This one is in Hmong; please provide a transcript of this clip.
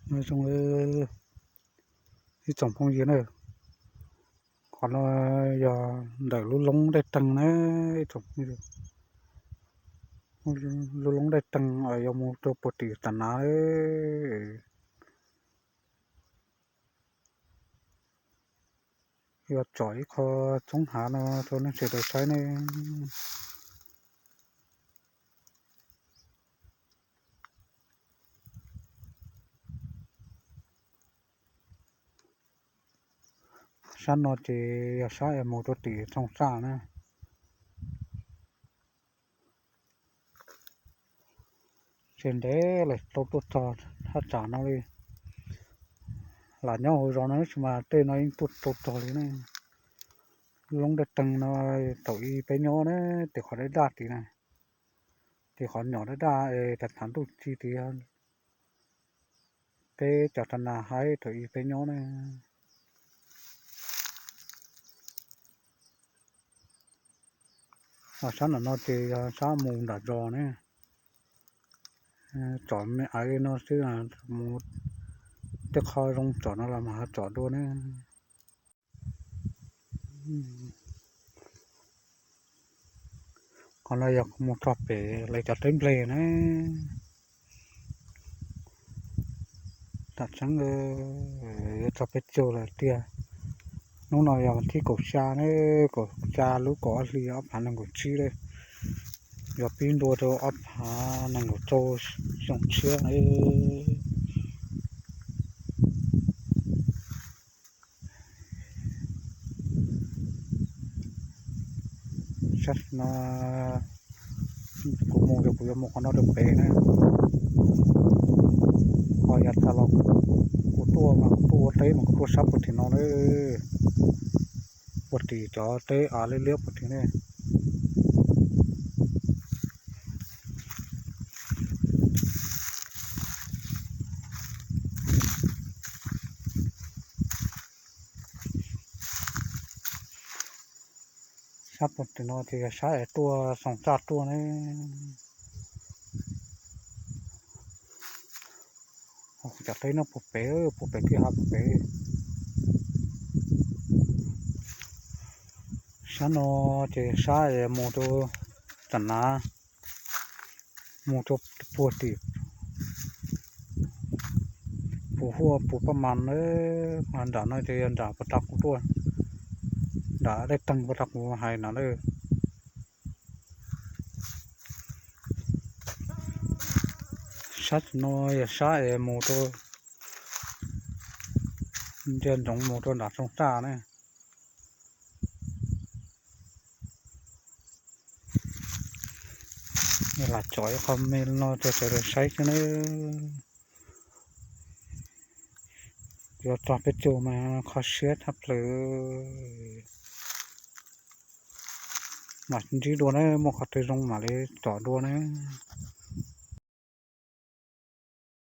Nyob zoo ib tsoom phooj ywg na, qhov no yog ntawm lub loob Dej Teeg na, ib tsoom phooj ywg. Lub loob Dej Teeg uas yuav mus rau puag tim Tam Nav. Yuav tsom ib qho txhoob hav no rau nej sawv daws saib ne. Sab no ces yog sab es mus rau tim Txooj Txaj na. Tsis ntev lawm tau tuaj txog thaj tsam no li. Lam nyob hauv zos no tab sis mas tej no yeej tuaj tau txog li ne. Lub loob Dej Teeg no thaum ub peb nyob na, tim qhov daj daj tid na, tim qhov nyom daj daj es tham tham ntuj ci tid, peb cov Tam Nav Haib thaum ub peb nyob na. Ho sab nram no ces yog sab mus nram zos ne. Tsom me ais li no xwb, mus tej qho zoo tsom no los mas ho tsom dua ne. Qhov no yog mus txog pem lawv cov teb nplej na. Tam tseeb yuav txog peb caug lawm tiag. Hnub no yog vas thib kaum xya na, kaum xya lub kaum ob hlis ob phav nees nkaum tsib lawm. Yuav pib ntua rau ob phav nees nkaum rau xyoo tshiab. Sab no kuv mus ces kuv yuav mus qhov no rau pem na. Ho yav tas los kuv tuaj mas kuv tuaj ua teb mas kuv tuaj sab puag tim no na, puag tim cov teb av liab liab puag tim ne. Sab puag tim no ces yog sab es tuaj Xoom Txaj tuaj ne. Cov teb no puag pem, puag pem kwj ha puag pem. Sab no ces sab es mus rau Tam Nav, mus rau puag tim Pus Huaj Pus Paj Mas na. Nram no ces yog nram puag ta kuv tuaj, nram Dej Teeg puag ta kuv hais no na. Sab no yog sab es mus rau ntsia ntsoov mus rau nram Xoom Txaj na. Lam tsom ib qho me no rau sawv daws saib xwb na. Yuav txog peb caug mas kho siab tshaj plaws. Mam ntsib dua na, muaj qhov twg zoo mam li tsom dua na.